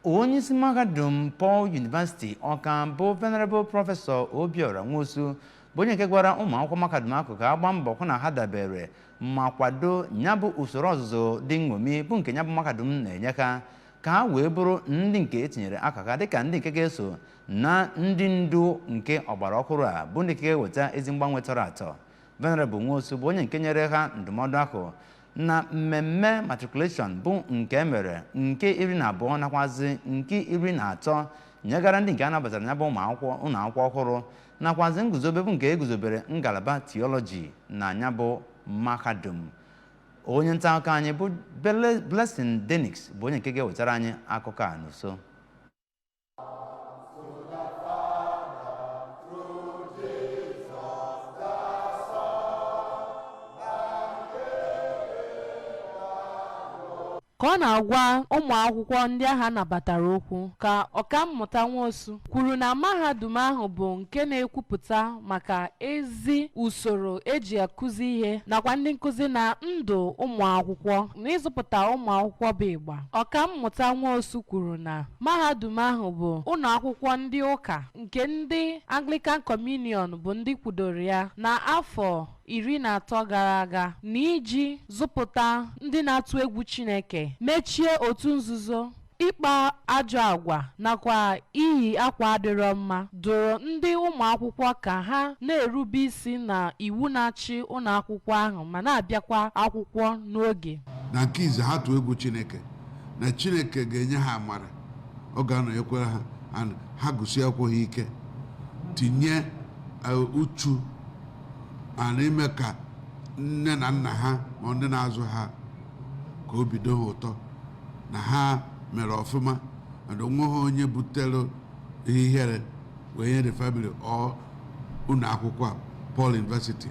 Onyeisi mahadum Paul University Ọka bụ Venerable Prọfesọ Obiora Nwosu bụ onye nke gwara ụmụ akwụkwọ mahadum ahụ ka ha gbaa mbọ hụ na ha dabere ma kwado ya bụ usoro ọzụzụ dị nṅomi bụ nke ya bụ mahadum na-enye ha, ka ha wee bụrụ ndị nke etinyere aka ha dịka ndị nke ga-eso na ndị ndu nke ọgbara ọhụrụ a, bụ ndị nke ga-eweta ezi mgbanwe tọrọ atọ. Venerable Nwosu bụ onye nke nyere ha ndụmọdụ ahụ na mmemme matriculation bụ nke emere nke 12 nakwazi nke 13 nyegara ndị nke a nabatara ya bụ ụmụ akwụkwọ ụlọ akwụkwọ ọhụrụ, nakwazi nguzobe bụ nke eguzobere ngalaba theology na ya bụ mahadum. Onye nta akụkọ anyị bụ Blessing Denix bụ onye nke ga-ewetara anyị akụkọ a n'uso. Ka ọ na-agwa ụmụ akwụkwọ ndị ahụ nabatara okwu, ka Ọkammụta Nwosu kwuru na mahadum ahụ bụ nke na-ekwupụta maka ezi usoro eji akụzi ihe nakwa ndị nkụzi na ndụ ụmụ akwụkwọ na ịzụpụta ụmụ akwụkwọ bụ ịgba. Ọkammụta Nwosu kwuru na mahadum ahụ bụ ụlọ akwụkwọ ndị ụka nke ndị Anglican Communion bụ ndị kwudoro ya na afọ 13 gara aga, na iji zụpụta ndị na-atụ egwu Chineke, mechie otu nzuzo, ịkpa ajọ agwa nakwa iyi akwa adịrọ mma, dụrụ ndị ụmụ akwụkwọ ka ha na-erube isi na iwu na-achị ụlọ akwụkwọ ahụ ma na-abịakwa akwụkwọ n'oge. Na nke ize ha tụọ egwu Chineke, na Chineke ga-enye ha amara, ọ ga-anọnyekwara ha, and ha gụsie akwụkwọ ha ike, tinye uchu and ime ka nne na nna ha ma ndị na-azụ ha ka obi dị ha ụtọ na ha mere ọfụma, and onwe ha onye butere ihe ihere wee nye the family or ụlọ akwụkwọ a Paul University,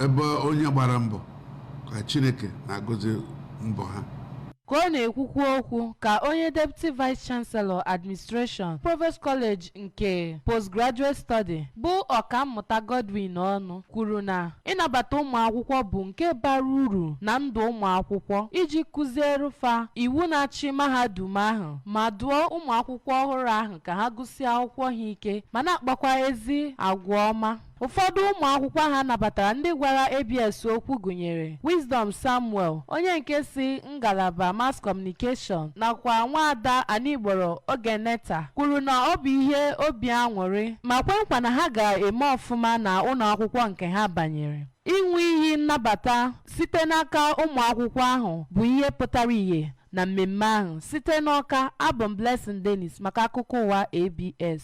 ebe onye gbara mbọ ka Chineke na-agọzi mbọ ha. Ka ọ na-ekwukwu okwu, ka onye Deputy Vice Chancellor, Administration, Provost, College nke Postgraduate Study, bụ Ọkammụta Godwin Ọnụ, kwuru na ịnabata ụmụ akwụkwọ bụ nke bara uru na ndụ ụmụ akwụkwọ iji kụziere fa iwu na-achị mahadum ahụ, ma dụọ ụmụ akwụkwọ ọhụrụ ahụ ka ha gụsịa akwụkwọ ha ike ma na-akpakwa ezi agwa ọma. Ụfọdụ ụmụ akwụkwọ ha nabatara ndị gwara ABS okwu gụnyere Wisdom Samuel, onye nke si ngalaba Mass Communication, nakwa nwaada Anigboro Ogeneta, kwuru na ọ bụ ihe obi aṅụrị ma kwe nkwa na ha ga-eme ọfụma na ụlọ akwụkwọ nke ha banyere. Ịṅụ iyi nnabata site n'aka ụmụ akwụkwọ ahụ bụ ihe pụtara ìhè na mmemme ahụ. Site n'Ọka, abụ m Blessing Dennis maka akụkọ ụwa ABS.